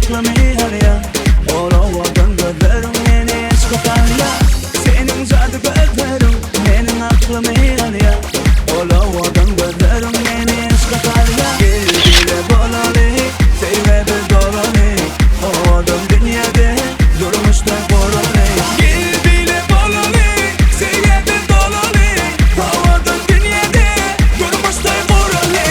aklymy alýa Ol owadan gözleriň meni yşka salýa Seniň jady gözleriň meniň aklymy alýa Ol owadan gözleriň meni yşka salýa Gel bile bolaly, söýgä biz dolaly Owadan dünýäde durmuşda guraly Gel bile bolaly, söýgä biz dolaly Owadan dünýäde durmuşda guraly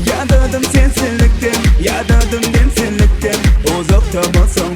Ýadadym sensizlikden, ýadadym men senlikden Uzakda bolsaň.